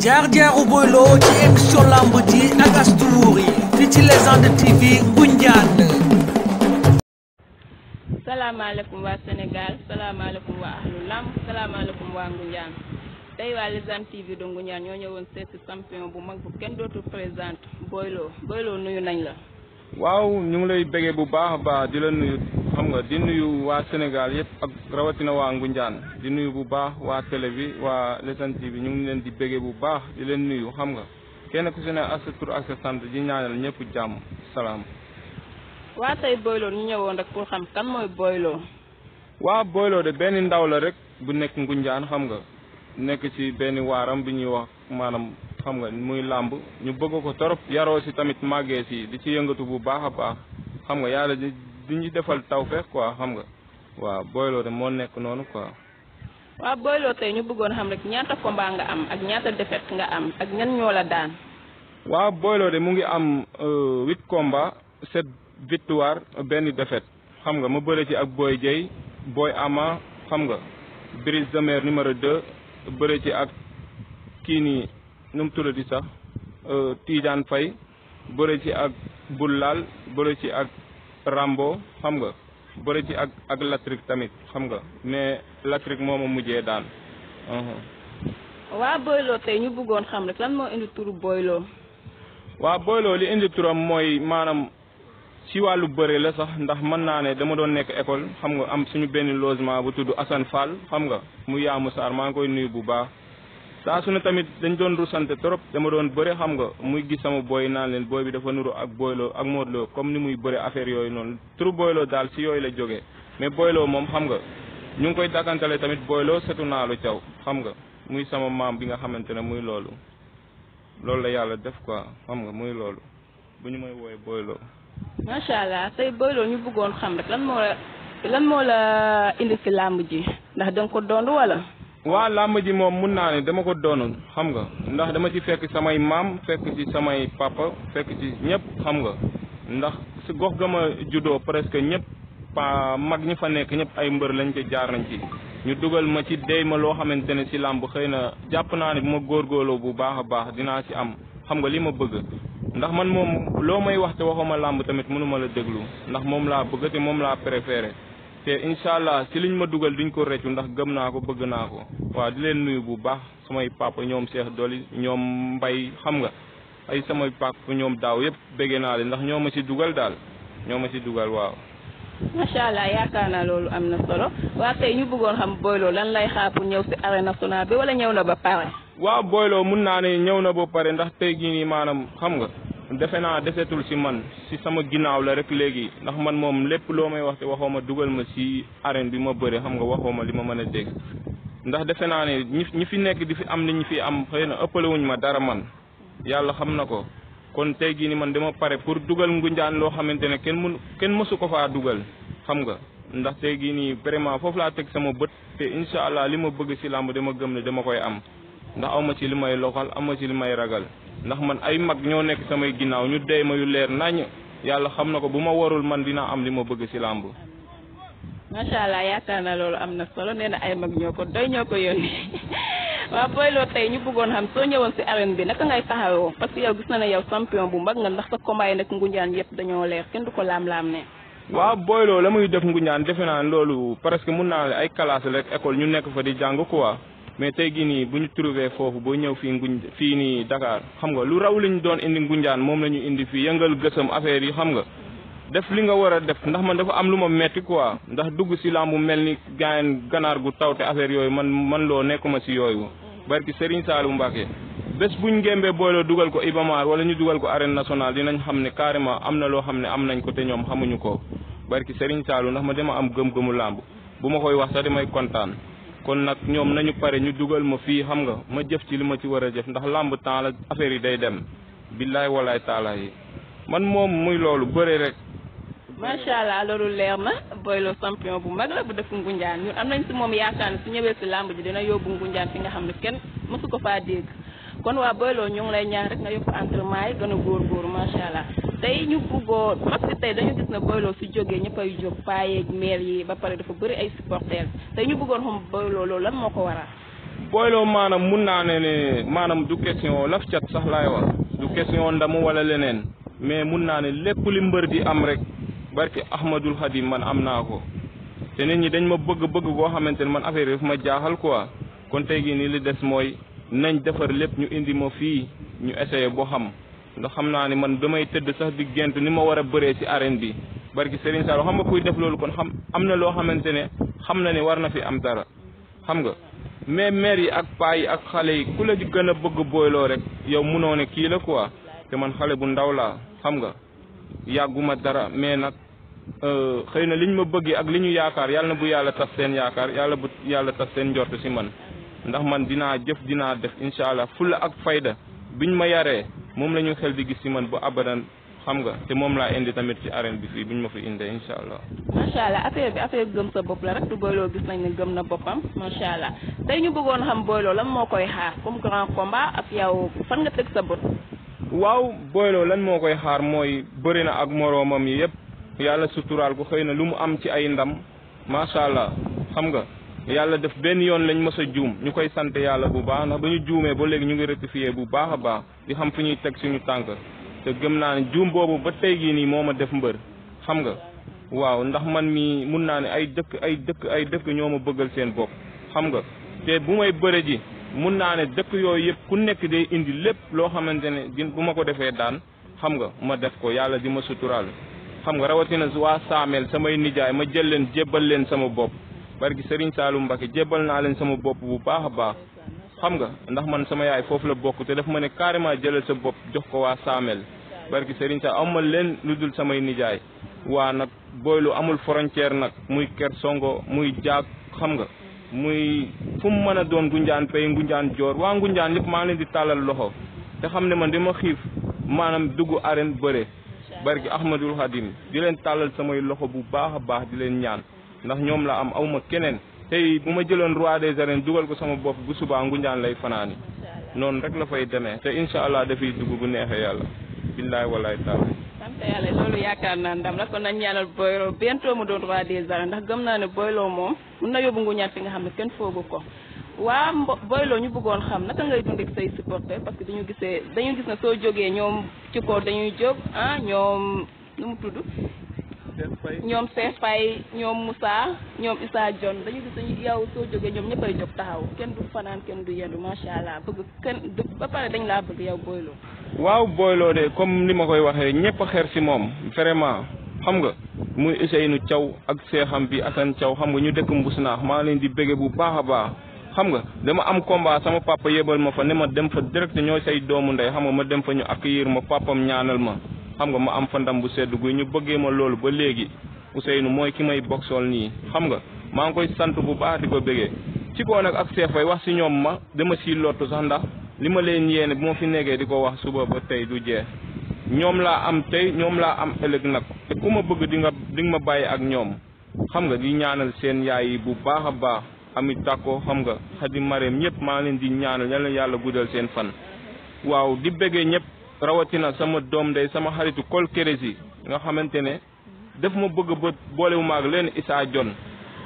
jaar-jaaru Boy Lo ci émission lamb ji ak Astou Nourry fii ci Légende TV Ngoundiane. salaamaaleykum waa Sénégal salaamaaleykum waa ahlu lamb salaamaaleykum waa Ngoundiane tey waa Légende TV de Ngoundiane ñoo ñëwoon seeti champion bu mag bu kenn dootul présente Boy Lo nuyu nañ la. waaw ñu ngi lay bëggee bu baax a baax di la nuyu xam nga di nuyu waa Sénégal yëpp ak rawatina waa Ngoundiane di nuyu bu baax waa télé bi waa Légende TV ñu ngi leen di bëggee bu baax di leen nuyu xam nga kenn ku si ne ak sa tur ak sa sant di ñaanal ñëpp jàmm salaam. waa tey Boy Lo ñu ñëwoon rek pour xam kan mooy Boy Lo. waa Boy Lo de benn ndaw la rek bu nekk Ngoundiane xam nga nekk ci benn waaram bi ñuy wax maanaam xam nga muy làmb ñu bëgg ko torop yaroo si tamit màggee si di ci yëngatu bu baax a baax xam nga yàlla di ñu defal tawfeex quoi xam nga waaw Boy Lo de moo nekk noonu quoi. waaw Boy Lo tey ñu bëggoon xam rek ñaata combat nga am ak ñaata défaite nga am ak ñan ñoo la daan. waaw Boy Lo de mu ngi am 8 combats 7 victoire benn défaite xam nga ma bëre ci ak Boy Dieye Boy Ama xam nga Brise de Mer numéro 2 bëre ci ak kii nii nu mu tuddati sax Tidiane Faye bëre ci ak Boulal bëre ci ak Rambo xam nga bëre ci ak Latrik tamit xam nga mais Latrik moo ma mujjee daan. waa Boy Lo tey ñu bëggoon xam rek lan moo indi turu Boy Lo. waa Boy Lo li indi turam mooy maanaam ci wàllu bëre la sax ndax mën naa ne dama doon nekk école xam nga am suñu benn logement bu tudd Assane Fall xam nga mu yaamu Sarr maa ngi koy nuyu bu baax. saa su ne tamit dañ doon rusante trop dama doon bëre xam nga muy gis sama booy naan leen booy bi dafa nuru ak Boy Lo ak Modou Lo comme ni muy bëre affaire yooyu noonu turu Boy Lo daal si yooyu la jógee mais Boy Lo moom xam nga ñu ngi koy dakkantale tamit Boy Lo setu naalu caw xam nga muy sama maam bi nga xamante ne muy loolu la yàlla def quoi xam nga muy loolu bu ñu may wooye Boy Lo. macha allah tey Boy Lo ñu bëggoon xam rek lan moo la indi ci làmb ji ndax da nga ko doon wala. waa làmb ji moom mun naa ne dama ko doonoon xam nga ndax dama ci fekk samay maam fekk ci samay papa fekk ci ñëpp xam nga ndax si gox ga ma juddoo presque ñëpp mag ñi fa nekk ñëpp ay mbër lañ ca jaar nañ ci ñu dugal ma ci dey ma loo xamante ne si làmb xëy na jàpp naa ne bu ma góorgóorloo bu baax a baax dinaa ci am xam nga li ma bëgg ndax man moom loo may wax te waxuma làmb tamit mënuma la déglu ndax moom laa bëgg te moom laa préféré te incha allah ci liñ ma dugal duñ ko reccu ndax gëm naa ko bëgg naa ko waaw di leen nuyu bu baax samay papa ñoom Cheikh Doli ñoom Mbay xam nga ay samay papa ñoom daaw yëpp bëggee naa leen ndax ñoo ma ci dugal daal ñoo ma ci dugal waaw. macha allah yaakaar naa loolu am na solo waa tey ñu bëggoon xam Boy Lo lan lay xaar pour ñëw ci arène nationale bi wala ñëw na ba pare. waaw Boy Lo mun naa ne ñëw na ba pare ndax tey jii nii maanaam xam nga. defe naa desetul si man si sama ginnaaw la rek léegi ndax man moom lépp loo may wax te waxoo ma dugal ma si arène bi ma bëre xam nga waxoo ma li ma mën a dégg ndax defe naa ne ñi fi nekk di fi am li ñu fi am xëy na ëppale wuñ ma dara man yàlla xam na ko kon tey jii ni man dama pare pour dugal Ngoundiane loo xamante ne kenn mësu ko faa dugal xam nga ndax tey jii nii vraiment foofu laa teg sama bët te incha allah li ma bëgg si làmb dama gëm ne dama koy am ndax aw ma ci li may loxal aw ma ci li may ragal. ndax man ay mag ñoo nekk samay ginnaaw ñu dey ma yu leer nañ yàlla xam na ko bu ma warul man dinaa am li ma bëgg ci làmb. macha allah yaakaar na loolu am na solo nee na ay mag ñoo ko doy ñoo ko yónni waaw Boy Lo tey ñu bëggoon xam soo ñëwoon ci arène bi naka ngay taxawoo parce que yow gis na ne yow champion bu mag nga ndax sa combat yi nag Ngoundiane yëpp dañoo leer kenn du ko laam-laam ne. waaw Boy Lo la muy def Ngoundiane defe naa loolu presque mun naa ay classe rek école ñu nekk fa di jàng quoi. mais tey gii nii bu ñu trouvé foofu boo ñëw fii nii Dakar xam nga lu raw li ñu doon indi Ngoundiane moom la ñu indi fii yëngal gësam affaire yi xam nga def li nga war a def ndax man dafa am lu ma metti quoi ndax dugg si làmbu mel ni ganaar gu taw te affaire yooyu man loo nekkuma si yooyu barki Serigne Saliou Mbacké bés buñ ngémbee Boy Lo dugal ko Ibamar wala ñu dugal ko arène nationale dinañ xam ne carrément am na loo xam ne am nañ ko te ñoom xamuñu ko barki Serigne Saliou ndax ma dama am gëm-gëmu làmb bu ma koy wax sax damay kontaan kon nag ñoom nañu pare ñu dugal ma fii xam nga ma jëf ci li ma ci war a jëf ndax làmb temps la affaire yi day dem billaay walaay taala yi man moom muy loolu bëre rek. macha allah loolu leer na Boy Lo champion bu mag la bu def Ngoundiane ñun am nañ ci moom yaakaar ne su ñëwee ci làmb ji dina yóbbu Ngoundiane fi nga xam ne kenn mësu ko faa dégg kon waa Boy Lo ñu ngi lay ñaan rek nga yokk entraînement yi gën a góorgóorlu macha allah tey ñu bëggoo mag si tey dañu gis ne Boy Lo su jógee ñëppay jóg paa yeeg meer yi ba pare dafa bëri ay supporters tey ñu bëggoon xam Boy Lo loolu lan moo ko waral. Boylo maanaam mun naa ne maanaam du question laf cat sax laay wax du question ndamu wala leneen mais mun naa ne lépp li mbër di am rek barki Ahmadul Khadim man am naa ko te nit ñi dañ ma bëgg koo xamante ne man affaire yi daf ma jaaxal quoi kon tey gii nii li des mooy nañ defar lépp ñu indi ma fii ñu essayé boo xam ndax xam naa ne man damay tëdd sax di gént ni ma war a bëree ci arène bi barki Serigne Sall xam nga kuy def loolu kon xam am na loo xamante ne xam na ne war na fi am dara xam nga mais maire yi ak paa yi ak xale yi ku la di gën a bëgg Boylo rek yow munoo ne kii la quoi te man xale bu ndaw laa xam nga yàgguma dara mais nag xëy na liñ ma bëggee ak li ñu yaakaar yàlla na bu yàlla tas seen yaakaar yàlla bu yàlla tas seen njort ci man ndax man dinaa jëf dinaa def incha allah fulla ak fayda biñ ma yaree moom la ñu xel di gis ci man bu abadan xam nga te moom laa indi tamit ci arène bi fii buñ ma fi indee incha allah. macha allah affaire bi affaire gëm sa bopp la rek du Boylo gis nañ ne gëm na boppam macha allah tey ñu bëggoon xam Boylo lan moo koy xaar comme grand combat ak yow fan nga teg sa bët. waaw Boylo lan moo koy xaar mooy bëri na ak moroomam yi yëpp yàlla suturaal ko xëy na lu mu am ci ay ndam macha allah xam nga yàlla def benn yoon lañ mës a juum ñu koy sant yàlla bu baax ndax ba ñu juumee ba léegi ñu ngi rectifier bu baax a baax di xam fu ñuy teg suñu tànk te gëm naa ne juum boobu ba tey gii nii moo ma def mbër xam nga waaw ndax man mi mun naa ne ay dëkk ñoo ma bëggal seen bopp xam nga te bu may bëre ji mun naa ne dëkk yooyu yëpp ku nekk day indi lépp loo xamante ne bu ma ko defee daan xam nga ma def ko yàlla di ma suturaal xam nga rawatina waa Saamel samay nijaay ma jël leen jébbal leen sama bopp barki Serigne Saliou Mbacké jébbal naa leen sama bopp bu baax a baax xam nga ndax man sama yaay foofu la bokk te daf ma ne carrément jëlal sa bopp jox ko waa Saamel barki Serigne Saliou amal leen lu dul samay nijaay waa nag Boylo amul frontière nag muy Kër Songo muy jaag xam nga muy fu mu mën a doon Ngunjaan Pay Ngunjaan Joor waa Ngunjaan yëpp maa ngi leen di tàllal loxo te xam ne man dama xiif maanaam dugg arène bëre barki Ahmadul Khadim di leen tàllal samay loxo bu baax a baax di leen ñaan ndax ñoom la am awma keneen tey bu ma jëloon roi des arènes dugal ko sama bopp bu subaa Ngunjaan lay fanaani noonu rek la fay demee te incha allah dafay dugg bu neexee yàlla billaay walaay taala sant yàlla loolu yaakaar naa ndam la kon nañ ñaanal Boylo bientôt mu doon roi des arènes ndax gëm naa ne Boylo moom mun na yóbbu Ngunjaan fi nga xam ne kenn foogu ko waa Boylo ñu bëggoon xam naka ngay dund ak say supporter parce que dañu gis ne soo jógee ñoom ci kaw dañuy jóg ñoom nu mu tudd ñoom Cheikh Faye ñoom Moussa ñoom Issa Dione dañu gis ne yow soo jógee ñoom ñëppay jóg taxaw kenn du fanaan kenn du yendu macha allah bëgg kenn ba pare dañ laa bëgg yow Boylo. waaw Boylo de comme ni ma koy waxee ñëpp a xeer si moom vraiment xam nga muy Ousseynou Thiaw ak seexam bi Assane Thiaw xam nga ñu dëkk Mbusnaax maa leen di bëgge bu baax a baax xam nga dama am combat sama papa yebal ma fa ne ma dem fa direct ñooy say doomu ndey xam nga ma dem fa ñu accueillir ma papam ñaanal ma xam nga ma am fa ndam bu sedd guy ñu bëggee ma loolu ba léegi Ousseynou mooy ki may boxol nii xam nga maa ngi koy sant bu baax di ko bëggee ci koo nag ak Cheikh Faye wax si ñoom ma dama siy lottu sax ndax li ma leen yéene bu ma fi nekkee di ko wax suba ba tey du jeex ñoom laa am tey ñoom laa am ëllëg nag te ku ma bëgg di nga ma bàyyi ak ñoom xam nga di ñaanal seen yaay yi bu baax a baax amit tàkko xam nga Xadi Mareem ñëpp maa leen di ñaanal yal na yàlla guddal seen fan waaw di bëggee ñëpp rawatina sama doom day sama xaritu Kol Kérési nga xamante ne daf ma bëgg ba boolewu maag leen Issa Dione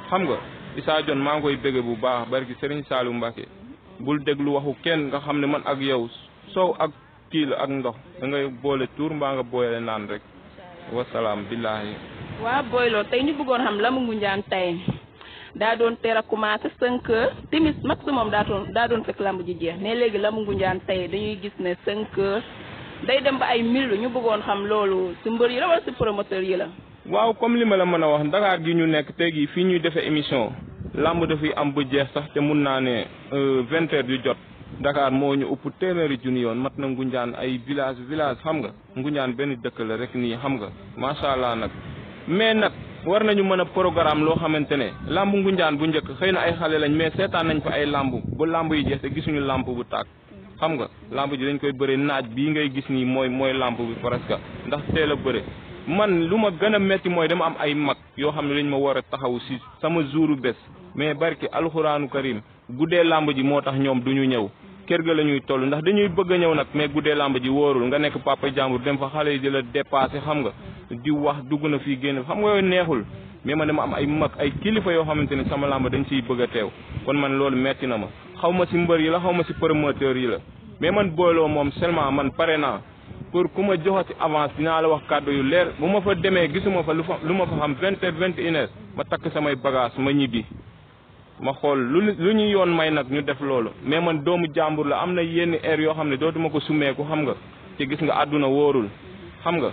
xam nga Issa Dione maa ngi koy bëgge bu baax barki Serigne Saliou Mbacké bul déglu waxu kenn nga xam ne man ak yow soow ak kii la ak ndox da ngay boole tuur mbaa nga boole naan rek wasalaam billaahi waa Boylo tey ñu bëggoon xam Lambu Ngunjaan tey daa doon teel a commencé 5 heures timis maximum daa doon fekk lamb ji jeex mais léegi Lambu Ngunjaan tey dañuy gis ne 5 heures day dem ba ay mille ñu bëggoon xam loolu si mbër yi la wala si promoteur yi la. waaw comme li ma la mën a wax Dakar gi ñu nekk tey gi fii ñuy defee émission lamb dafay am ba jeex sax te mun naa ne 20 heures yu jot Dakar moo ñu ëpp téeméeri junni yoon mat na Ngunjaan ay village xam nga Ngunjaan benn dëkk la rek nii xam nga macha allah nag mais nag war nañu mën a programme loo xamante ne lamb Ngunjaan bu njëkk xëy na ay xale lañ mais seetaan nañ fa ay lamb ba lamb yi jeex te gisuñu lamb bu tàkk xam nga lamb ji dañ koy bëre naaj bii ngay gis nii mooy lamb bi presque ndax teel a bëre man lu ma gën a metti mooy dama am ay mag yoo xam ne dañ ma war a taxaw si sama jouru bés mais barki alxuraanu karim guddee lamb ji moo tax ñoom du ñu ñëw kër ga la ñuy toll ndax dañuy bëgg a ñëw nag mais guddee làmb ji wóorul nga nekk papa jàmbur dem fa xale yi di la dépassé xam nga di wax dugg na fii génn xam nga yooyu neexul mais man dama am ay mag ay kilifa yoo xamante ne sama làmb dañ siy bëgg a teew kon man loolu metti na ma xaw ma si mbër yi la xaw ma si promoteur yi la mais man Boy Lo moom seulement man pare naa pour ku ma joxati avance dinaa la wax kàddu yu leer bu ma fa demee gisuma fa lu ma fa xam 20h 21h ma takk samay bagage ma ñibbi ma xool lu ñu yoon may nag ñu def loolu mais man doomu jàmbur la am na yenn heure yoo xam ne dootuma ko sumeeku xam nga te gis nga àdduna wóorul xam nga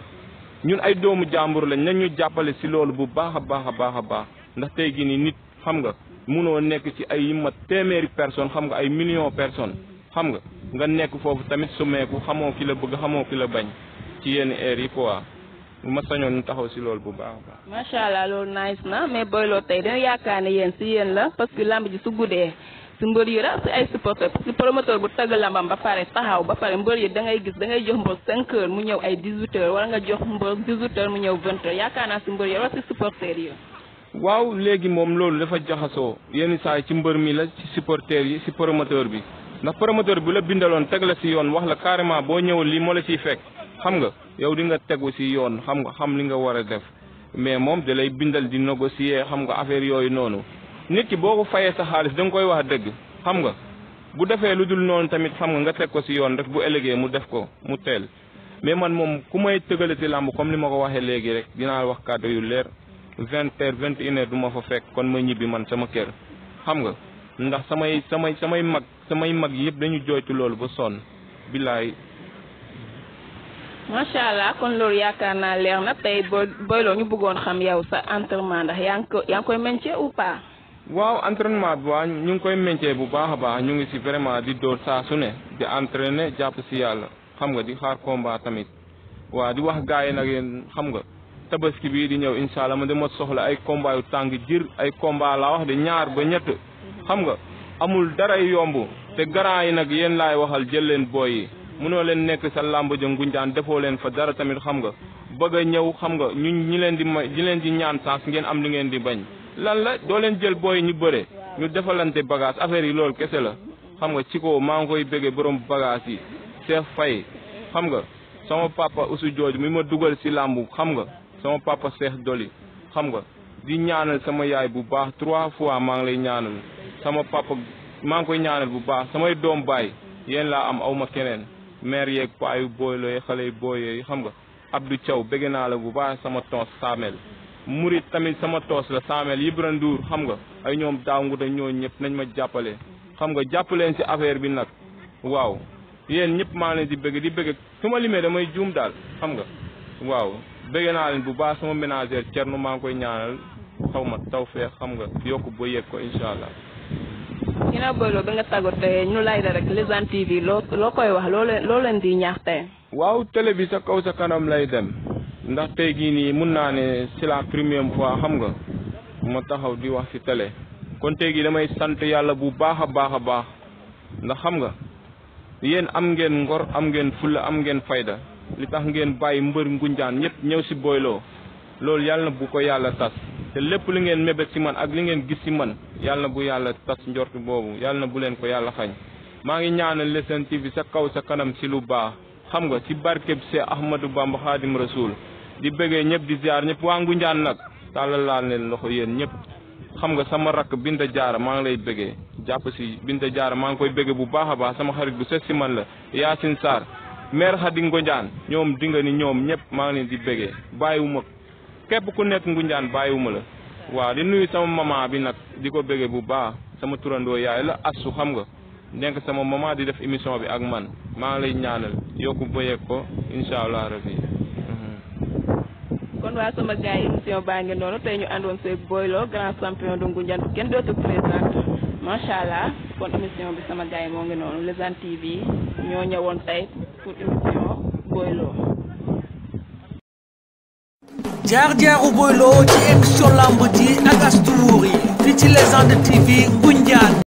ñun ay doomu jàmbur lañ nañ ñu jàppale si loolu bu baax a baax a baax a baax ndax tey gi ni nit xam nga munoo nekk ci ay mat téeméeri personnes xam nga ay millions personnes xam nga nekk foofu tamit sumeeku xamoo ki la bëgg xamoo ki la bañ ci yenn heure yi quoi bu ma sañoon ñu taxaw si loolu bu baax a baax. macha allah loolu nice na mais Boy Lo tey dañu yaakaar ne yéen si yéen la parce que lamb ji su guddee si mbër yi la si ay supporters parce que promoteur bu tëgg lambam ba pare taxaw ba pare mbër yi da ngay gis da ngay jox mbër 5h mu ñëw ay 18h wala nga jox mbër 18h mu ñëw 20h yaakaar naa si mbër yi wala si supporters yi. waaw léegi moom loolu dafa jaxasoo yenn saa yi ci mbër mi la ci supporters yi si promoteur bi ndax promoteur bi la bindaloon teg la si yoon wax la carrément boo ñëwul lii moo la ciy fekk xam nga yow di nga tegu si yoon xam nga xam li nga war a def mais moom da lay bindal di négocier xam nga affaire yooyu noonu nit ki boo ko fayee sa xaalis da nga koy wax dëgg xam nga bu defee lu dul noonu tamit xam nga teg ko si yoon rek bu ëllëgee mu def ko mu teel mais man moom ku may tëgale ci làmb comme li ma ko waxee léegi rek dinaa wax kàddu yu leer 20h 21h du ma fa fekk kon ma ñibbi man sama kër xam nga ndax samay mag yëpp dañu jooytu loolu ba sonn billaay. macha allah kon loolu yaakaar naa leer na tey Boy Lo ñu bëggoon xam yow sa entraînement ndax yaa ngi koy meñcee ou pas. waaw entraînement bi waa ñu ngi koy meñcee bu baax a baax ñu ngi si vraiment di dóor saa su ne di entraîner jàpp si yàlla xam nga di xaar combat tamit waaw di wax gars yi nag yéen xam nga tabaski bii di ñëw incha allah ma dama soxla ay combat yu tàng jir ay combat laa wax de ñaar ba ñett xam nga amul dara yomb te garant yi nag yéen laay waxal jël leen booy yi. mënoo leen nekk sa làmb ja Ngunjaan defoo leen fa dara tamit xam nga bëgg a ñëw xam nga ñi leen di may ñi leen di ñaan chance ngeen am li ngeen di bañ lan la doo leen jël booy ñu bëre ñu defalante bagage affaire yi loolu kese la xam nga ci ko maa ngi koy bëggee borom bagage yi Cheikh Faye xam nga sama papa Oussou Diodj mi ma dugal si làmb xam nga sama papa Cheikh Doli xam nga di ñaanal sama yaay bu baax 3 fois maa ngi lay ñaanal sama papa maa ngi koy ñaanal bu baax samay doom baay yéen laa am awma keneen maire yeeg paayu Boy Lo yi xale yu booy yooyu xam nga Abdou Thiaw bëgg naa la bu baax sama toos Samel Murit tamit sama toos la Samel Ibra Ndour xam nga ay ñoom daaw ngu da ñoo ñëpp nañ ma jàppale xam nga jàppaleen si affaire bi nag waaw yéen ñëpp maa leen di bëgg su ma limee damay juum daal xam nga waaw bëgg naa leen bu baax sama ménagère Thierno maa ngi koy ñaanal xaw ma taw feex xam nga yokku ba yegg ko incha allah. ginnaaw Boy Lo ba nga tàggatoo ñu lay da rek Légende TV loo koy wax loo leen di ñaax tey. waaw télé bi sa kaw sa kanam lay dem ndax tey gii nii mun naa ne c'est la première fois xam nga ma taxaw di wax ci télé kon tey gii damay sant yàlla bu baax a baax a baax ndax xam nga yéen am ngeen ngor am ngeen fulla am ngeen fayda li tax ngeen bàyyi mbër Ngunjaan ñëpp ñëw ci Boy Lo loolu yàlla na bu ko yàlla tas te lépp li ngeen mébét ci man ak li ngeen gis ci man yàlla na bu yàlla tas njort boobu yàlla na bu leen ko yàlla xañ maa ngi ñaanal Légende TV sa kaw sa kanam ci lu baax xam nga ci barkeb Seex Ahmadou Bamba Xaadim Rasuul di bëggee ñëpp di ziar ñëpp waa Ngunjaan nag tàllal laal leen loxo yéen ñëpp xam nga sama rakk Binta Jaara maa ngi lay bëggee jàpp ci Binta Jaara maa ngi koy bëggee bu baax a baax sama xarit bu set ci man la Yacine Sarr maire Xadi Ngunjaan ñoom dinga ni ñoom ñëpp maa ngi leen di bëggee bàyyiwuma képp ku nekk Ngunjaan bàyyiwuma la waaw di nuyu sama maman bi nag di ko bëggee bu baax sama turandoo yaay la assu xam nga nekk sama maman di def émission bi ak man maa ngi lay ñaanal yokku bëyeeg ko incha allah rabbi. kon waa sama gars yi émission baa ngi noonu tey ñu àndoon see Boy Lo grand champion de Ngunjaan kenn dootu présenté macha allah kon émission bi sama gars yi moo ngi noonu Légende TV ñoo ñëwoon tey pour émission Boy Lo. jaar-jaaru Boy Lo ci émission lamb ji ak Astou Wuri fii ci Légende TV Ngunjaan.